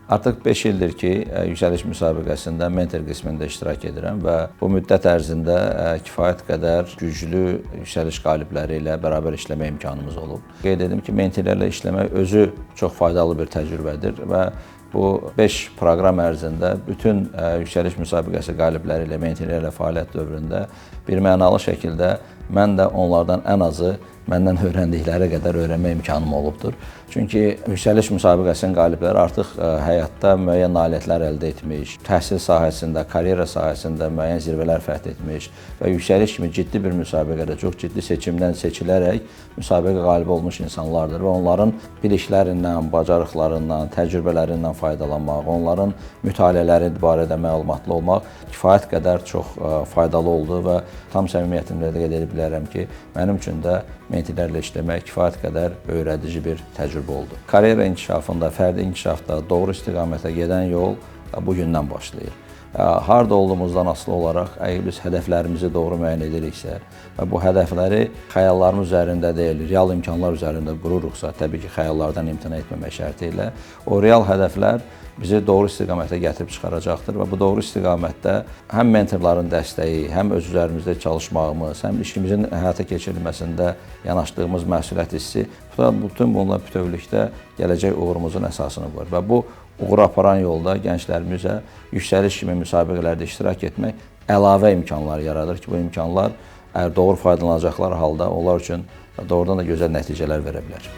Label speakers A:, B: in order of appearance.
A: Artıq 5 ildir ki, Yüksəliş müsabiqəsində mentor qismində iştirak edirəm və bu müddət ərzində kifayət qədər güclü yüksəliş qalibləri ilə bərabər işləmə imkanımız olub. Qeyd edim ki, mentorlarla işləmək özü çox faydalı bir təcrübədir və bu 5 proqram ərzində bütün Yüksəliş müsabiqəsi qalibləri ilə, mentorlarla fəaliyyət dövründə bir mənalı şəkildə mən də onlardan ən azı məndən öyrəndikləri qədər öyrənmə imkanım olubdur. Çünki Yüksəliş müsabiqəsinin qalibləri artıq həyatda müəyyən nailiyyətlər əldə etmiş, təhsil sahəsində, karyera sahəsində müəyyən zirvələr fəth etmiş və Yüksəliş kimi ciddi bir müsabiqədə çox ciddi seçimdən seçilərək müsabiqə qalibi olmuş insanlardır və onların biliklərindən, bacarıqlarından, təcrübələrindən faydalanmaq, onların mütaliələri barədə məlumatlı olmaq kifayət qədər çox faydalı oldu və tam səmimiyyətimlə də qeyd edə bilərəm ki, mənim üçün də mentorlarla işləmək kifayət qədər öyrədici bir təcrübə oldu. Karyera inkişafında, fərdi inkişafda doğru istiqamətə gedən yol bugündən başlayır. Harda olduğumuzdan asılı olaraq, əgər biz hədəflərimizi doğru müəyyən ediriksə və bu hədəfləri xəyallarımız üzərində deyil, real imkanlar üzərində qururuqsa, təbii ki, xəyallardan imtina etməmək şərti ilə, o real hədəflər bizi doğru istiqamətə gətirib çıxaracaqdır və bu doğru istiqamətdə həm mentorların dəstəyi, həm öz üzərimizdə çalışmağımız, həm işimizin həyata keçirilməsində yanaşdığımız məsuliyyət hissi, bütün bunlar bütövlükdə gələcək uğurumuzun əsasını qoyur və bu uğura aparan yolda gənclərimizə Yüksəliş kimi müsabiqələrdə iştirak etmək əlavə imkanlar yaradır ki, bu imkanlar əgər doğru faydalanacaqları halda onlar üçün doğrudan da gözəl nəticələr verə bilər.